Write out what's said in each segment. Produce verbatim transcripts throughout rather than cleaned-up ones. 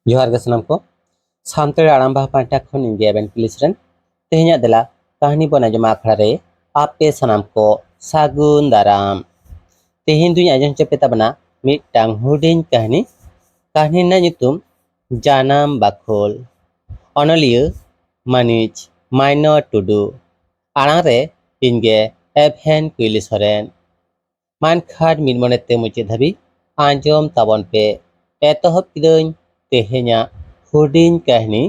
ᱡᱚᱦᱟᱨ ᱜᱮ ᱥᱟᱱᱟᱢ ᱠᱚ᱾ ᱥᱟᱱᱛᱟᱲᱤ ᱟᱲᱟᱝ ᱵᱟᱦᱟ ᱯᱟᱦᱴᱟ ᱠᱷᱚᱱ ᱤᱧ ᱜᱮ ᱟᱵᱮᱱ ᱠᱩᱞᱤ ᱥᱚᱨᱮᱱ᱾ ᱛᱮᱦᱮᱧᱟᱜ ᱫᱮᱞᱟ ᱠᱟᱹᱦᱱᱤ ᱵᱚᱱ ᱟᱸᱡᱚᱢᱟ ᱟᱠᱷᱲᱟ ᱨᱮ ᱟᱯᱮ ᱥᱟᱱᱟᱢ ᱠᱚ ᱥᱟᱹᱜᱩᱱ ᱫᱟᱨᱟᱢ᱾ ᱛᱮᱦᱮᱧ ᱫᱩᱧ ᱟᱸᱡᱚᱢ ᱦᱚᱪᱚ ᱯᱮ ᱛᱟᱵᱚᱱᱟ ᱢᱤᱫᱴᱟᱝ ᱦᱩᱰᱤᱧ ᱠᱟᱹᱦᱱᱤ᱾ ᱠᱟᱹᱦᱱᱤ ᱨᱮᱱᱟᱜ ᱧᱩᱛᱩᱢ ᱡᱟᱱᱟᱢ ᱵᱟᱠᱷᱳᱞ᱾ ᱚᱱᱚᱞᱤᱭᱟᱹ ᱢᱟᱹᱱᱤᱡ ᱢᱟᱭᱱᱚ ᱴᱩᱰᱩ᱾ ᱟᱲᱟᱝ ᱨᱮ ᱤᱧ ᱜᱮ ᱮᱵᱷᱮᱱ ᱠᱩᱭᱞᱤ ᱥᱚᱨᱮᱱ᱾ ᱢᱟ ᱮᱱᱠᱷᱟᱱ ᱢᱤᱫ ᱢᱚᱱᱮᱛᱮ ᱢᱩᱪᱟᱹᱫ ᱫᱷᱟᱹᱵᱤᱡ ᱟᱸᱡᱚᱢ ᱛᱟᱵᱚᱱ ᱯᱮ᱾ ᱮᱛᱚᱦᱚᱵ ᱠᱤᱫᱟᱹᱧ ᱛᱮᱦᱮᱧᱟᱜ ᱦᱩᱰᱤᱧ ᱠᱟᱹᱦᱱᱤ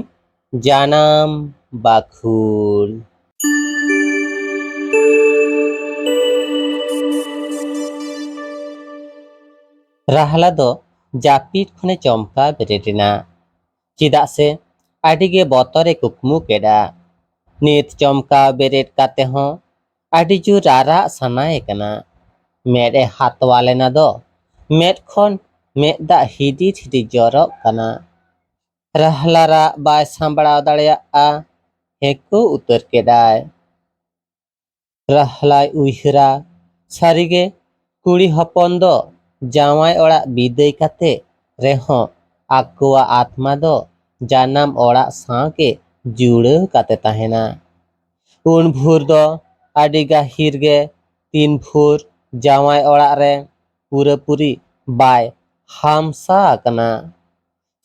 ᱡᱟᱱᱟᱢ ᱵᱟᱠᱷᱳᱞ᱾ ᱨᱟᱦᱞᱟ ᱫᱚ ᱡᱟᱹᱯᱤᱫ ᱠᱷᱚᱱᱮ ᱪᱚᱢᱠᱟᱣ ᱵᱮᱨᱮᱫ ᱮᱱᱟ, ᱪᱮᱫᱟᱜ ᱥᱮ ᱟᱹᱰᱤ ᱜᱮ ᱵᱚᱛᱚᱨᱮ ᱠᱩᱠᱢᱩ ᱠᱮᱫᱟ᱾ ᱱᱤᱛ ᱪᱚᱢᱠᱟᱣ ᱵᱮᱨᱮᱫ ᱠᱟᱛᱮ ᱦᱚᱸ ᱟᱹᱰᱤ ᱡᱳᱨ ᱨᱟᱨᱟᱜ ᱥᱟᱱᱟᱭᱮ ᱠᱟᱱᱟ᱾ ᱢᱮᱫ ᱮ ᱦᱟᱛᱣᱟ ᱞᱮᱱᱟ ᱫᱚ, ᱢᱮᱫ ᱠᱷᱚᱱ ᱢᱮᱫ ᱫᱟᱜ ᱦᱤᱰᱤᱨ ᱦᱤᱰᱤᱨ ᱡᱚᱨᱚᱜ ᱠᱟᱱᱟ᱾ ᱨᱟᱦᱞᱟ ᱨᱟᱜ ᱵᱟᱭ ᱥᱟᱢᱵᱲᱟᱣ ᱫᱟᱲᱮᱭᱟᱜᱼᱟ, ᱦᱮᱸᱠᱚ ᱩᱛᱟᱹᱨ ᱠᱮᱫᱟᱭ᱾ ᱨᱟᱦᱞᱟᱭ ᱩᱭᱦᱟᱹᱨᱟ, ᱥᱟᱹᱨᱤᱜᱮ ᱠᱩᱲᱤ ᱦᱚᱯᱚᱱ ᱫᱚ ᱡᱟᱶᱟᱭ ᱚᱲᱟᱜ ᱵᱤᱫᱟᱹᱭ ᱠᱟᱛᱮ ᱨᱮᱦᱚᱸ ᱟᱠᱚᱣᱟᱜ ᱟᱛᱢᱟ ᱫᱚ ᱡᱟᱱᱟᱢ ᱚᱲᱟᱜ ᱥᱟᱶ ᱜᱮ ᱡᱩᱲᱟᱹᱣ ᱠᱟᱛᱮ ᱛᱟᱦᱮᱱᱟ᱾ ᱩᱱ ᱵᱷᱳᱨ ᱫᱚ ᱟᱹᱰᱤ ᱜᱟᱹᱦᱤᱨ ᱜᱮ ᱛᱤᱱ ᱵᱷᱳᱨ ᱡᱟᱶᱟᱭ ᱚᱲᱟᱜ ᱨᱮ ᱯᱩᱨᱟᱹᱯᱩᱨᱤ ᱵᱟᱭ ᱦᱟᱢᱥᱟ ᱟᱠᱟᱱᱟ᱾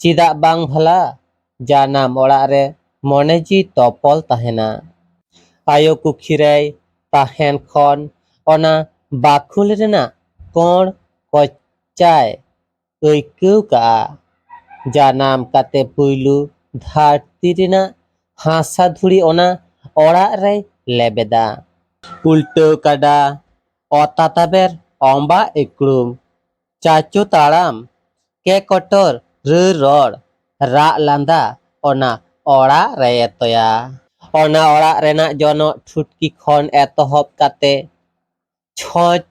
ᱪᱮᱫᱟᱜ ᱵᱟᱝ ᱵᱷᱟᱞᱟ, ᱡᱟᱱᱟᱢ ᱚᱲᱟᱜ ᱨᱮ ᱢᱚᱱᱮ ᱡᱤᱣᱤ ᱛᱚᱯᱚᱞ ᱛᱟᱦᱮᱱᱟ᱾ ᱟᱭᱳ ᱠᱩᱠᱷᱤ ᱨᱮᱭ ᱛᱟᱦᱮᱱ ᱠᱷᱚᱱ ᱚᱱᱟ ᱵᱟᱠᱷᱳᱞ ᱨᱮᱱᱟᱜ ᱠᱚᱬ ᱠᱚᱪᱟᱭ ᱟᱹᱭᱠᱟᱹᱣ ᱠᱟᱜᱼᱟ᱾ ᱡᱟᱱᱟᱢ ᱠᱟᱛᱮ ᱯᱩᱭᱞᱩ ᱫᱷᱟᱹᱨᱛᱤ ᱨᱮᱱᱟᱜ ᱦᱟᱥᱟ ᱫᱷᱩᱲᱤ ᱚᱱᱟ ᱚᱲᱟᱜ ᱨᱮᱭ ᱞᱮᱵᱮᱫᱟ᱾ ᱩᱞᱴᱟᱹᱣ ᱠᱟᱰᱟ, ᱚᱛᱟ ᱛᱟᱵᱮᱨ, ᱚᱢᱵᱟ ᱮᱠᱲᱩᱢ, ᱪᱟᱪᱳ ᱛᱟᱲᱟᱢ, ᱠᱮ ᱠᱚᱴᱚᱨ, ᱨᱟᱹᱲ ᱨᱚᱲ, ᱨᱟᱜ ᱞᱟᱸᱫᱟ ᱚᱱᱟ ᱚᱲᱟᱜ ᱨᱮ ᱮᱛᱚᱭᱟ᱾ ᱚᱱᱟ ᱚᱲᱟᱜ ᱨᱮᱱᱟᱜ ᱡᱚᱱᱚᱜ ᱴᱷᱩᱴᱠᱤ ᱠᱷᱚᱱ ᱮᱛᱚᱦᱚᱵ ᱠᱟᱛᱮ ᱪᱷᱚᱸᱪ,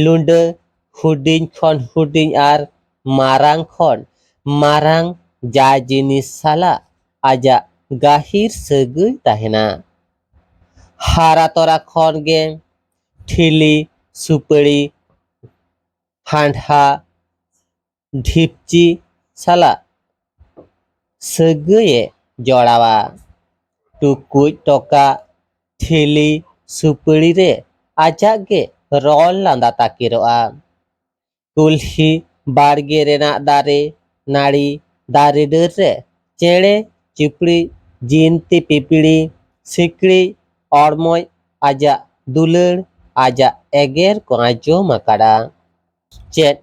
ᱞᱩᱸᱰᱟᱹ, ᱦᱩᱰᱤᱧ ᱠᱷᱚᱱ ᱦᱩᱰᱤᱧ ᱟᱨ ᱢᱟᱨᱟᱝ ᱠᱷᱚᱱ ᱢᱟᱨᱟᱝ ᱡᱟ ᱡᱤᱱᱤᱥ ᱥᱟᱞᱟᱜ ᱟᱡᱟᱜ ᱜᱟᱹᱦᱤᱨ ᱥᱟᱹᱜᱟᱹᱭ ᱛᱟᱦᱮᱱᱟ᱾ ᱦᱟᱨᱟ ᱛᱚᱨᱟ ᱠᱷᱚᱱ ᱜᱮ ᱴᱷᱤᱞᱤ, ᱥᱩᱯᱟᱹᱲᱤ, ᱦᱟᱸᱰᱷᱟ, ᱰᱷᱤᱯᱪᱤ ᱥᱟᱞᱟᱜ ᱥᱟᱹᱜᱟᱹᱭᱮ ᱡᱚᱲᱟᱣᱟ᱾ ᱴᱩᱠᱩᱡ ᱴᱚᱠᱟᱜ ᱴᱷᱤᱞᱤ ᱥᱩᱯᱟᱹᱲᱤ ᱨᱮ ᱟᱡᱟᱜ ᱜᱮ ᱨᱚᱲ ᱞᱟᱸᱫᱟ ᱛᱟᱠᱮᱨᱚᱜᱼᱟ᱾ ᱠᱩᱞᱦᱤ ᱵᱟᱲᱜᱮ ᱨᱮᱱᱟᱜ ᱫᱟᱨᱮ ᱱᱟᱹᱲᱤ ᱫᱟᱨᱮ ᱰᱟᱹᱨ ᱨᱮ ᱪᱮᱬᱮ ᱪᱤᱯᱲᱤ ᱡᱤᱱᱛᱤ ᱯᱤᱯᱤᱲᱤ ᱥᱤᱠᱲᱤᱡ ᱚᱲᱢᱚᱡ ᱟᱡᱟᱜ ᱫᱩᱞᱟᱹᱲ ᱟᱡᱟᱜ ᱮᱜᱮᱨ ᱠᱚ ᱟᱸᱡᱚᱢ ᱟᱠᱟᱫᱟ᱾ ᱪᱮᱫ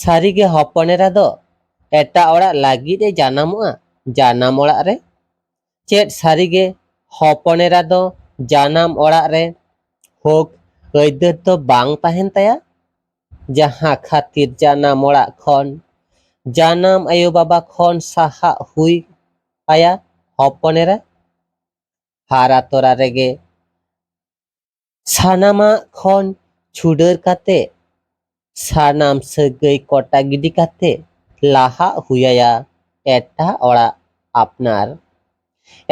ᱥᱟᱹᱨᱤᱜᱮ ᱦᱚᱯᱚᱱ ᱮᱨᱟ ᱫᱚ ᱮᱴᱟᱜ ᱚᱲᱟᱜ ᱞᱟᱹᱜᱤᱫ ᱮ ᱡᱟᱱᱟᱢᱚᱜᱼᱟ ᱡᱟᱱᱟᱢ ᱚᱲᱟᱜ ᱨᱮ? ᱪᱮᱫ ᱥᱟᱹᱨᱤᱜᱮ ᱦᱚᱯᱚᱱ ᱮᱨᱟ ᱫᱚ ᱡᱟᱱᱟᱢ ᱚᱲᱟᱜ ᱨᱮ ᱦᱚᱠ ᱟᱹᱭᱫᱟᱹᱨ ᱫᱚ ᱵᱟᱝ ᱛᱟᱦᱮᱱ ᱛᱟᱭᱟ? ᱡᱟᱦᱟᱸ ᱠᱷᱟᱹᱛᱤᱨ ᱡᱟᱱᱟᱢ ᱚᱲᱟᱜ ᱠᱷᱚᱱ ᱡᱟᱱᱟᱢ ᱟᱭᱳ ᱵᱟᱵᱟ ᱠᱷᱚᱱ ᱥᱟᱦᱟᱜ ᱦᱩᱭ ᱟᱭᱟ ᱦᱚᱯᱚᱱ ᱮᱨᱟ᱾ ᱦᱟᱨᱟ ᱛᱚᱨᱟ ᱨᱮᱜᱮ ᱥᱟᱱᱟᱢᱟᱜ ᱠᱷᱚᱱ ᱪᱷᱩᱰᱟᱹᱨ ᱠᱟᱛᱮ, ᱥᱟᱱᱟᱢ ᱥᱟᱹᱜᱟᱹᱭ ᱠᱚᱴᱟ ᱜᱤᱰᱤ ᱠᱟᱛᱮ ᱞᱟᱦᱟᱜ ᱦᱩᱭᱟᱭᱟ ᱮᱴᱟᱜ ᱚᱲᱟᱜ ᱟᱯᱱᱟᱨ᱾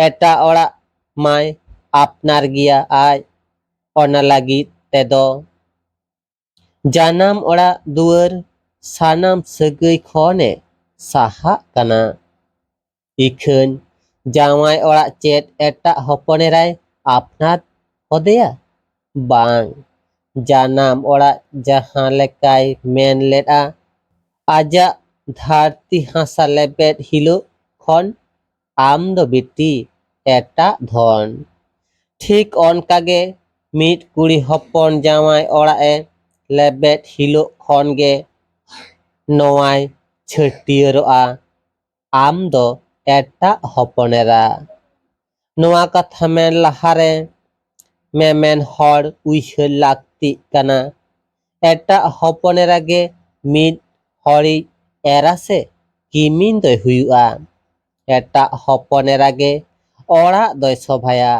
ᱮᱴᱟᱜ ᱚᱲᱟᱜ ᱢᱟᱭ ᱟᱯᱱᱟᱨ ᱜᱮᱭᱟ ᱟᱡ᱾ ᱚᱱᱟ ᱞᱟᱹᱜᱤᱫ ᱛᱮᱫᱚ ᱡᱟᱱᱟᱢ ᱚᱲᱟᱜ ᱫᱩᱣᱟᱹᱨ ᱥᱟᱱᱟᱢ ᱥᱟᱹᱜᱟᱹᱭ ᱠᱷᱚᱱᱮ ᱥᱟᱦᱟᱜ ᱠᱟᱱᱟ᱾ ᱤᱠᱷᱟᱹᱱ ᱡᱟᱶᱟᱭ ᱚᱲᱟᱜ ᱪᱮᱫ ᱮᱴᱟᱜ ᱦᱚᱯᱚᱱ ᱮᱨᱟᱭ ᱟᱯᱱᱟᱨ ᱦᱚᱫᱮᱭᱟ? ᱵᱟᱝ, ᱡᱟᱱᱟᱢ ᱚᱲᱟᱜ ᱡᱟᱦᱟᱸ ᱞᱮᱠᱟᱭ ᱢᱮᱱ ᱞᱮᱫᱼᱟ, ᱟᱡᱟᱜ ᱫᱷᱟᱹᱨᱛᱤ ᱦᱟᱥᱟ ᱞᱮᱵᱮᱫ ᱦᱤᱞᱳᱜ ᱠᱷᱚᱱ ᱟᱢ ᱫᱚ ᱵᱤᱴᱤ ᱮᱴᱟᱜ ᱫᱷᱚᱱ᱾ ᱴᱷᱤᱠ ᱚᱱᱠᱟᱜᱮ ᱢᱤᱫ ᱠᱩᱲᱤ ᱦᱚᱯᱚᱱ ᱡᱟᱶᱟᱭ ᱚᱲᱟᱜ ᱮ ᱞᱮᱵᱮᱫ ᱦᱤᱞᱳᱜ ᱠᱷᱚᱱ ᱜᱮ ᱱᱚᱣᱟᱭ ᱪᱷᱟᱹᱴᱭᱟᱹᱨᱚᱜᱼᱟ, ᱟᱢ ᱫᱚ ᱮᱴᱟᱜ ᱦᱚᱯᱚᱱ ᱮᱨᱟ᱾ ᱱᱚᱣᱟ ᱠᱟᱛᱷᱟ ᱢᱮᱱ ᱞᱟᱦᱟᱨᱮ ᱢᱮᱢᱮᱱ ᱦᱚᱲ ᱩᱭᱦᱟᱹᱨ ᱞᱟᱹᱠᱛᱤᱜ ᱠᱟᱱᱟ᱾ ᱮᱴᱟᱜ ᱦᱚᱯᱚᱱ ᱮᱨᱟ ᱜᱮ ᱢᱤᱫ ᱦᱚᱲᱤᱡ ᱮᱨᱟ ᱥᱮ ᱠᱤᱢᱤᱱ ᱫᱚᱭ ᱦᱩᱭᱩᱜᱼᱟ᱾ ᱮᱴᱟᱜ ᱦᱚᱯᱚᱱ ᱮᱨᱟ ᱜᱮ ᱚᱲᱟᱜ ᱫᱚᱭ ᱥᱚᱵᱷᱟᱭᱟ᱾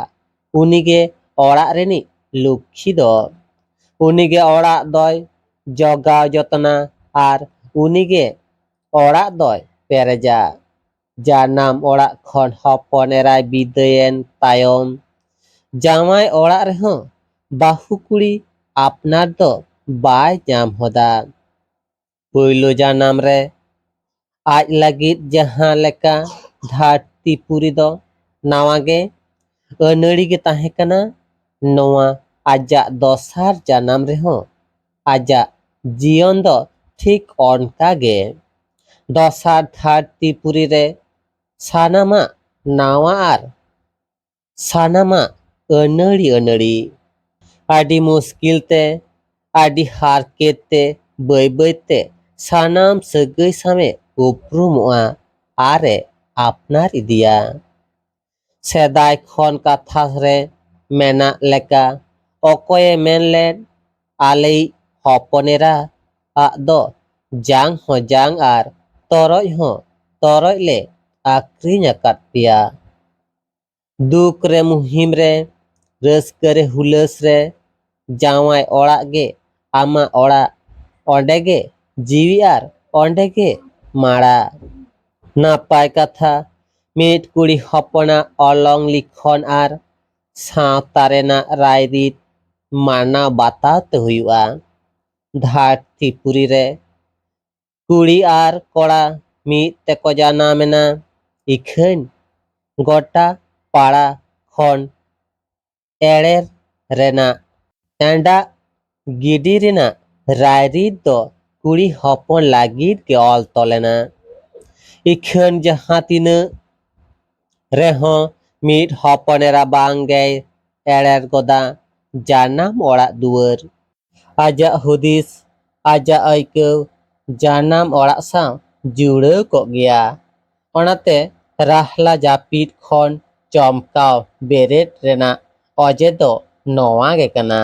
ᱩᱱᱤᱜᱮ ᱚᱲᱟᱜ ᱨᱤᱱᱤᱡ ᱞᱩᱠᱠᱷᱤ ᱫᱚ᱾ ᱩᱱᱤᱜᱮ ᱚᱲᱟᱜ ᱫᱚᱭ ᱡᱚᱜᱟᱣ ᱡᱚᱛᱚᱱᱟ ᱟᱨ ᱩᱱᱤᱜᱮ ᱚᱲᱟᱜ ᱫᱚᱭ ᱯᱮᱨᱮᱡᱟ᱾ ᱡᱟᱱᱟᱢ ᱚᱲᱟᱜ ᱠᱷᱚᱱ ᱦᱚᱯᱚᱱ ᱮᱨᱟᱭ ᱵᱤᱫᱟᱹᱭᱮᱱ ᱛᱟᱭᱚᱢ, ᱡᱟᱶᱟᱭ ᱚᱲᱟᱜ ᱨᱮᱦᱚᱸ ᱵᱟᱹᱦᱩ ᱠᱩᱲᱤ ᱟᱯᱱᱟᱨ ᱫᱚ ᱵᱟᱭ ᱧᱟᱢ ᱦᱚᱫᱟ᱾ ᱯᱳᱭᱞᱳ ᱡᱟᱱᱟᱢ ᱨᱮ ᱟᱡ ᱞᱟᱹᱜᱤᱫ ᱡᱟᱦᱟᱸ ᱞᱮᱠᱟ ᱫᱷᱟᱹᱨᱛᱤ ᱯᱩᱨᱤ ᱫᱚ ᱱᱟᱣᱟ ᱜᱮ ᱟᱹᱱᱟᱹᱲᱤ ᱜᱮ ᱛᱟᱦᱮᱸ ᱠᱟᱱᱟ, ᱱᱚᱣᱟ ᱟᱡᱟᱜ ᱫᱚᱥᱟᱨ ᱡᱟᱱᱟᱢ ᱨᱮᱦᱚᱸ ᱟᱡᱟᱜ ᱡᱤᱭᱚᱱ ᱫᱚ ᱴᱷᱤᱠ ᱚᱱᱠᱟ ᱜᱮ᱾ ᱫᱚᱥᱟᱨ ᱫᱷᱟᱹᱨᱛᱤ ᱯᱩᱨᱤ ᱨᱮ ᱥᱟᱱᱟᱢᱟᱜ ᱱᱟᱣᱟ ᱟᱨ ᱥᱟᱱᱟᱢᱟᱜ ᱟᱹᱱᱟᱹᱲᱤ ᱟᱹᱱᱟᱹᱲᱤ᱾ ᱟᱹᱰᱤ ᱢᱩᱥᱠᱤᱞ ᱛᱮ, ᱟᱹᱰᱤ ᱦᱟᱨᱠᱮᱛ ᱛᱮ, ᱵᱟᱹᱭ ᱵᱟᱹᱭ ᱛᱮ ᱥᱟᱱᱟᱢ ᱥᱟᱹᱜᱟᱹᱭ ᱥᱟᱶᱮ ᱩᱯᱨᱩᱢᱚᱜᱼᱟ ᱟᱨ ᱮ ᱟᱯᱱᱟᱨ ᱤᱫᱤᱭᱟ᱾ ᱥᱮᱫᱟᱭ ᱠᱷᱚᱱ ᱠᱟᱛᱷᱟ ᱨᱮ ᱢᱮᱱᱟᱜ ᱞᱮᱠᱟ, ᱚᱠᱚᱭᱮ ᱢᱮᱱ ᱞᱮᱫ, "ᱟᱞᱮᱭᱤᱡ ᱦᱚᱯᱚᱱ ᱮᱨᱟ ᱟᱜ ᱫᱚ ᱡᱟᱝ ᱦᱚᱸ ᱡᱟᱝ ᱟᱨ ᱛᱚᱨᱚᱡ ᱦᱚᱸ ᱛᱚᱨᱚᱡ ᱞᱮ ᱟᱹᱠᱷᱨᱤᱧ ᱟᱠᱟᱫ ᱯᱮᱭᱟ"? ᱫᱩᱠ ᱨᱮ ᱢᱩᱦᱤᱢ ᱨᱮ, ᱨᱟᱹᱥᱠᱟᱹ ᱨᱮ ᱦᱩᱞᱟᱹᱥ ᱨᱮ, ᱡᱟᱶᱟᱭ ᱚᱲᱟᱜ ᱜᱮ ᱟᱢᱟᱜ ᱚᱲᱟᱜ, ᱚᱸᱰᱮ ᱜᱮ ᱡᱤᱣᱤ ᱟᱨ ᱚᱸᱰᱮ ᱜᱮ ᱢᱟᱲᱟᱜ᱾ ᱱᱟᱯᱟᱭ ᱠᱟᱛᱷᱟ, ᱢᱤᱫ ᱠᱩᱲᱤ ᱦᱚᱯᱚᱱᱟᱜ ᱚᱞᱚᱝ ᱞᱤᱠᱷᱚᱱ ᱟᱨ ᱥᱟᱶᱛᱟ ᱨᱮᱱᱟᱜ ᱨᱟᱭᱨᱤᱛ ᱢᱟᱱᱟᱣ ᱵᱟᱛᱟᱣ ᱛᱮ ᱦᱩᱭᱩᱜᱼᱟ᱾ ᱫᱷᱟᱹᱨᱛᱤ ᱯᱩᱨᱤ ᱨᱮ ᱠᱩᱲᱤ ᱟᱨ ᱠᱚᱲᱟ ᱢᱤᱫ ᱛᱮᱠᱚ ᱡᱟᱱᱟᱢ ᱮᱱᱟ, ᱤᱠᱷᱟᱹᱱ ᱜᱚᱴᱟ ᱯᱟᱲᱟ ᱠᱷᱚᱱ ᱮᱲᱮᱨ ᱨᱮᱱᱟᱜ, ᱮᱸᱰᱟᱜ ᱜᱤᱰᱤ ᱨᱮᱱᱟᱜ ᱨᱟᱭᱨᱤᱛ ᱫᱚ ᱠᱩᱲᱤ ᱦᱚᱯᱚᱱ ᱞᱟᱹᱜᱤᱫ ᱜᱮ ᱚᱞ ᱛᱚᱞ ᱮᱱᱟ᱾ ᱤᱠᱷᱟᱹᱱ ᱡᱟᱦᱟᱸ ᱛᱤᱱᱟᱹᱜ ᱨᱮᱦᱚᱸ ᱢᱤᱫ ᱦᱚᱯᱚᱱ ᱮᱨᱟ ᱵᱟᱝ ᱜᱮᱭ ᱮᱲᱮᱨ ᱜᱚᱫᱟ ᱡᱟᱱᱟᱢ ᱚᱲᱟᱜ ᱫᱩᱣᱟᱹᱨ᱾ ᱟᱡᱟᱜ ᱦᱩᱫᱤᱥ, ᱟᱡᱟᱜ ᱟᱹᱭᱠᱟᱹᱣ ᱡᱟᱱᱟᱢ ᱚᱲᱟᱜ ᱥᱟᱶ ᱡᱩᱲᱟᱹᱣ ᱠᱚᱜ ᱜᱮᱭᱟ᱾ ᱚᱱᱟᱛᱮ ᱨᱟᱦᱞᱟ ᱡᱟᱹᱯᱤᱫ ᱠᱷᱚᱱ ᱪᱚᱢᱠᱟᱣ ᱵᱮᱨᱮᱫ ᱨᱮᱱᱟᱜ ᱚᱡᱮ ᱫᱚ ᱱᱚᱣᱟ ᱜᱮ ᱠᱟᱱᱟ᱾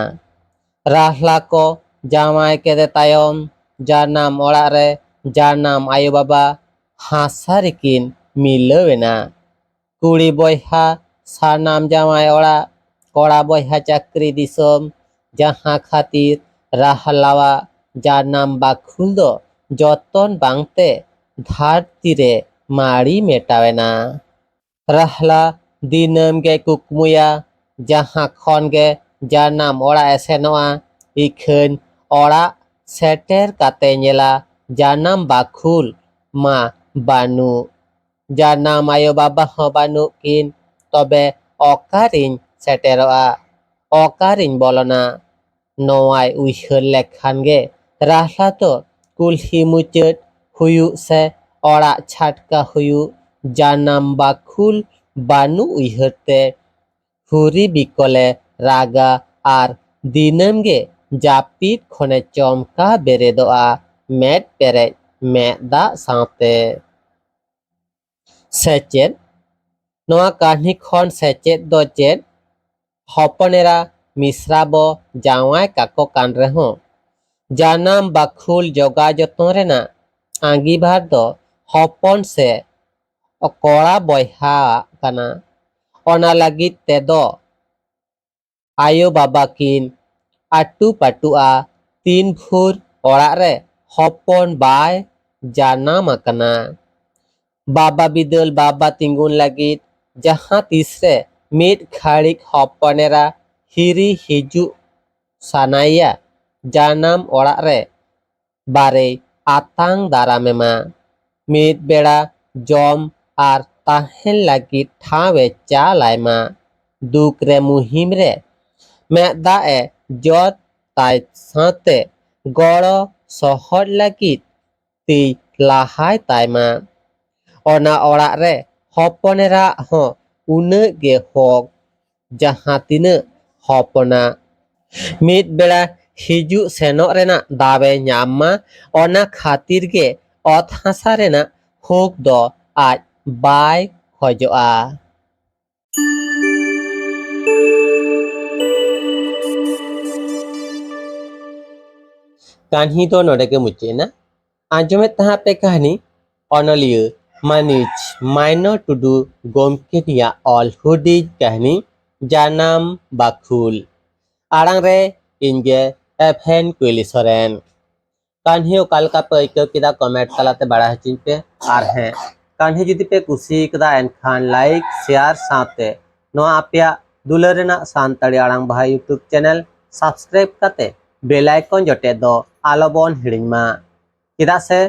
ᱨᱟᱦᱞᱟ ᱠᱚ ᱡᱟᱶᱟᱭ ᱠᱮᱫᱮ ᱛᱟᱭᱚᱢ ᱡᱟᱱᱟᱢ ᱚᱲᱟᱜ ᱨᱮ ᱡᱟᱱᱟᱢ ᱟᱭᱳᱼᱵᱟᱵᱟ ᱦᱟᱥᱟ ᱨᱮᱠᱤᱱ ᱢᱤᱞᱟᱹᱣ ᱮᱱᱟ᱾ ᱠᱩᱲᱤ ᱵᱚᱭᱦᱟ ᱥᱟᱱᱟᱢ ᱡᱟᱶᱟᱭ ᱚᱲᱟᱜ, ᱠᱚᱲᱟ ᱵᱚᱭᱦᱟ ᱪᱟᱹᱠᱨᱤ ᱫᱤᱥᱚᱢ, ᱡᱟᱦᱟᱸ ᱠᱷᱟᱹᱛᱤᱨ ᱨᱟᱦᱞᱟᱣᱟᱜ ᱡᱟᱱᱟᱢ ᱵᱟᱠᱷᱩᱞ ᱫᱚ ᱡᱚᱛᱚᱱ ᱵᱟᱝᱛᱮ ᱫᱷᱟᱹᱨᱛᱤ ᱨᱮ ᱢᱟᱹᱲᱤ ᱢᱮᱴᱟᱣ ᱮᱱᱟ᱾ ᱨᱟᱦᱞᱟ ᱫᱤᱱᱟᱹᱢ ᱜᱮ ᱠᱩᱠᱢᱩᱭᱟ, ᱡᱟᱦᱟᱸ ᱠᱷᱚᱱ ᱜᱮ ᱡᱟᱱᱟᱢ ᱚᱲᱟᱜ ᱮ ᱥᱮᱱᱚᱜᱼᱟ, ᱤᱠᱷᱟᱹᱱ ᱚᱲᱟᱜ ᱥᱮᱴᱮᱨ ᱠᱟᱛᱮ ᱧᱮᱞᱟ ᱡᱟᱱᱟᱢ ᱵᱟᱠᱷᱩᱞ ᱢᱟ ᱵᱟᱹᱱᱩᱜ᱾ ᱡᱟᱱᱟᱢ ᱟᱭᱳ ᱵᱟᱵᱟ ᱦᱚᱸ ᱵᱟᱹᱱᱩᱜ ᱠᱤᱱ, ᱛᱚᱵᱮ ᱚᱠᱟᱨᱤᱧ ᱥᱮᱴᱮᱨᱚᱜᱼᱟ? ᱚᱠᱟᱨᱤᱧ ᱵᱚᱞᱚᱱᱟ? ᱱᱚᱣᱟᱭ ᱩᱭᱦᱟᱹᱨ ᱞᱮᱠᱷᱟᱱ ᱜᱮ ᱨᱟᱦᱞᱟ ᱫᱚ ᱠᱩᱞᱦᱤ ᱢᱩᱪᱟᱹᱫ ᱦᱩᱭᱩᱜ ᱥᱮ ᱚᱲᱟᱜ ᱪᱷᱟᱴᱠᱟ ᱦᱩᱭᱩᱜ, ᱡᱟᱱᱟᱢ ᱵᱟᱠᱷᱩᱞ ᱵᱟᱹᱱᱩᱜ ᱩᱭᱦᱟᱹᱨ ᱛᱮ ᱦᱩᱨᱤ ᱵᱤᱠᱚᱞᱮ ᱨᱟᱜᱟ ᱟᱨ ᱫᱤᱱᱟᱹᱢ ᱜᱮ ᱡᱟᱹᱯᱤᱫ ᱠᱷᱚᱱᱮ ᱪᱚᱢᱠᱟ ᱵᱮᱨᱮᱫᱚᱜᱼᱟ ᱢᱮᱫ ᱯᱮᱨᱮᱡ ᱢᱮᱫ ᱫᱟᱜ ᱥᱟᱶᱛᱮ᱾ ᱥᱮᱪᱮᱫ᱾ ᱱᱚᱣᱟ ᱠᱟᱹᱦᱱᱤ ᱠᱷᱚᱱ ᱥᱮᱪᱮᱫ ᱫᱚ ᱪᱮᱫ? ᱦᱚᱯᱚᱱ ᱮᱨᱟ ᱢᱤᱥᱨᱟ ᱵᱚ ᱡᱟᱶᱟᱭ ᱠᱟᱠᱚ ᱠᱟᱱ ᱨᱮᱦᱚᱸ, ᱡᱟᱱᱟᱢ ᱵᱟᱠᱷᱩᱞ ᱡᱚᱜᱟᱣ ᱡᱚᱛᱚᱱ ᱨᱮᱱᱟᱜ ᱟᱸᱜᱤᱵᱷᱟᱨ ᱫᱚ ᱦᱚᱯᱚᱱ ᱥᱮ ᱠᱚᱲᱟ ᱵᱚᱭᱦᱟᱣᱟᱜ ᱠᱟᱱᱟ᱾ ᱚᱱᱟ ᱞᱟᱹᱜᱤᱫ ᱛᱮᱫᱚ ᱟᱭᱳ ᱵᱟᱵᱟ ᱠᱤᱱ ᱟᱹᱴᱩ ᱯᱟᱹᱴᱩᱜᱼᱟ ᱛᱤᱱ ᱵᱷᱳᱨ ᱚᱲᱟᱜ ᱨᱮ ᱦᱚᱯᱚᱱ ᱵᱟᱭ ᱡᱟᱱᱟᱢ ᱟᱠᱟᱱᱟ᱾ ᱵᱟᱵᱟ ᱵᱤᱫᱟᱹᱞ ᱵᱟᱵᱟ ᱛᱤᱸᱜᱩᱱ ᱞᱟᱹᱜᱤᱫ ᱡᱟᱦᱟᱸ ᱛᱤᱥ ᱨᱮ ᱢᱤᱫ ᱜᱷᱟᱹᱲᱤᱡ ᱦᱚᱯᱚᱱ ᱮᱨᱟ ᱦᱤᱨᱤ ᱦᱤᱡᱩᱜ ᱥᱟᱱᱟᱭᱮᱭᱟ, ᱡᱟᱱᱟᱢ ᱚᱲᱟᱜ ᱨᱮ ᱵᱟᱨᱮᱭ ᱟᱛᱟᱝ ᱫᱟᱨᱟᱢᱮᱢᱟ᱾ ᱢᱤᱫ ᱵᱮᱲᱟ ᱡᱚᱢ ᱟᱨ ᱛᱟᱦᱮᱱ ᱞᱟᱹᱜᱤᱫ ᱴᱷᱟᱶ ᱮ ᱪᱟᱞ ᱟᱭᱢᱟ᱾ ᱫᱩᱠ ᱨᱮ ᱢᱩᱦᱤᱢ ᱨᱮ ᱢᱮᱫ ᱫᱟᱜ ᱮ ᱡᱚᱫ ᱛᱟᱭ ᱥᱟᱶᱛᱮ ᱜᱚᱲᱚ ᱥᱚᱦᱚᱫ ᱞᱟᱹᱜᱤᱫ ᱛᱤᱭ ᱞᱟᱦᱟᱭ ᱛᱟᱭᱢᱟ᱾ ᱚᱱᱟ ᱚᱲᱟᱜ ᱨᱮ ᱦᱚᱯᱚᱱ ᱮᱨᱟᱜ ᱦᱚᱸ ᱩᱱᱟᱹᱜ ᱜᱮ ᱦᱚᱠ, ᱡᱟᱦᱟᱸ ᱛᱤᱱᱟᱹᱜ ᱦᱚᱯᱚᱱᱟᱜ᱾ ᱢᱤᱫ ᱵᱮᱲᱟ ᱦᱤᱡᱩᱜ ᱥᱮᱱᱚᱜ ᱨᱮᱱᱟᱜ ᱫᱟᱣ ᱮ ᱧᱟᱢ ᱢᱟ, ᱚᱱᱟ ᱠᱷᱟᱹᱛᱤᱨ ᱜᱮ ᱚᱛ ᱦᱟᱥᱟ ᱨᱮᱱᱟᱜ ᱦᱚᱠ ᱫᱚ ᱟᱡ ᱵᱟᱭ ᱠᱷᱚᱡᱚᱜᱼᱟ᱾ ᱠᱟᱹᱦᱱᱤ ᱫᱚ ᱱᱚᱰᱮ ᱜᱮ ᱢᱩᱪᱟᱹᱫ ᱮᱱᱟ᱾ ᱟᱸᱡᱚᱢᱮᱫ ᱛᱟᱦᱮᱸ ᱯᱮ ᱠᱟᱹᱦᱱᱤ ᱚᱱᱚᱞᱤᱭᱟᱹ ᱢᱟᱹᱱᱤᱡ ᱢᱟᱭᱱᱚ ᱴᱩᱰᱩ ᱜᱚᱢᱠᱮ ᱴᱷᱮᱱᱟᱜ ᱚᱞ ᱦᱩᱰᱤᱧ ᱠᱟᱹᱦᱱᱤ ᱡᱟᱱᱟᱢ ᱵᱟᱠᱷᱩᱞ᱾ ᱟᱲᱟᱝ ᱨᱮ ᱤᱧ ᱜᱮ ᱮᱵᱷᱮᱱ ᱠᱩᱭᱞᱤ ᱥᱚᱨᱮᱱ᱾ ᱠᱟᱹᱦᱱᱤ ᱚᱠᱟ ᱞᱮᱠᱟ ᱯᱮ ᱟᱹᱭᱠᱟᱹᱣ ᱠᱮᱫᱟ, ᱠᱚᱢᱮᱱᱴ ᱛᱟᱞᱟᱛᱮ ᱵᱟᱲᱟᱭ ᱦᱚᱪᱚᱧ ᱯᱮ᱾ ᱟᱨ ᱦᱮᱸ, ᱠᱟᱹᱦᱱᱤ ᱡᱩᱫᱤ ᱯᱮ ᱠᱩᱥᱤ ᱠᱟᱫᱟ, ᱮᱱᱠᱷᱟᱱ ᱞᱟᱭᱤᱠ, ᱥᱮᱭᱟᱨ ᱥᱟᱶᱛᱮ ᱱᱚᱣᱟ ᱟᱯᱮᱭᱟᱜ ᱫᱩᱞᱟᱹᱲ ᱨᱮᱱᱟᱜ ᱥᱟᱱᱛᱟᱲᱤ ᱟᱲᱟᱝ ᱵᱟᱦᱟ YouTube ᱪᱮᱱᱮᱞ ᱥᱟᱵᱥᱠᱨᱟᱭᱤᱵ ᱠᱟᱛᱮ ᱵᱮᱞ ᱟᱭᱠᱚᱱ ᱡᱚᱴᱮᱫ ᱫᱚ ᱟᱞᱚ ᱵᱚᱱ ᱦᱤᱲᱤᱧ ᱢᱟ᱾ ᱪᱮᱫᱟᱜ ᱥᱮ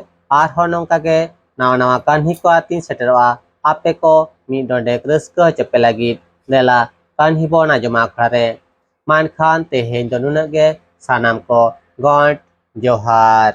ᱟᱨᱦᱚᱸ ᱱᱚᱝᱠᱟ ᱜᱮ ᱱᱟᱣᱟ ᱱᱟᱣᱟ ᱠᱟᱹᱦᱱᱤ ᱠᱚ ᱟᱛᱤᱧ ᱥᱮᱴᱮᱨᱚᱜᱼᱟ ᱟᱯᱮ ᱠᱚ ᱢᱤᱫ ᱰᱚᱸᱰᱮᱠ ᱨᱟᱹᱥᱠᱟᱹ ᱦᱚᱪᱚ ᱯᱮ ᱞᱟᱹᱜᱤᱫ᱾ ᱫᱮᱞᱟ ᱠᱟᱹᱦᱱᱤ ᱵᱚᱱ ᱟᱸᱡᱚᱢᱟ ᱟᱠᱷᱲᱟ ᱨᱮ᱾ ᱢᱟ ᱮᱱᱠᱷᱟᱱ ᱛᱮᱦᱮᱧ ᱫᱚ ᱱᱩᱱᱟᱹᱜ ᱜᱮ᱾ ᱥᱟᱱᱟᱢ ᱠᱚ ᱜᱚᱸᱰ ᱡᱚᱦᱟᱨ᱾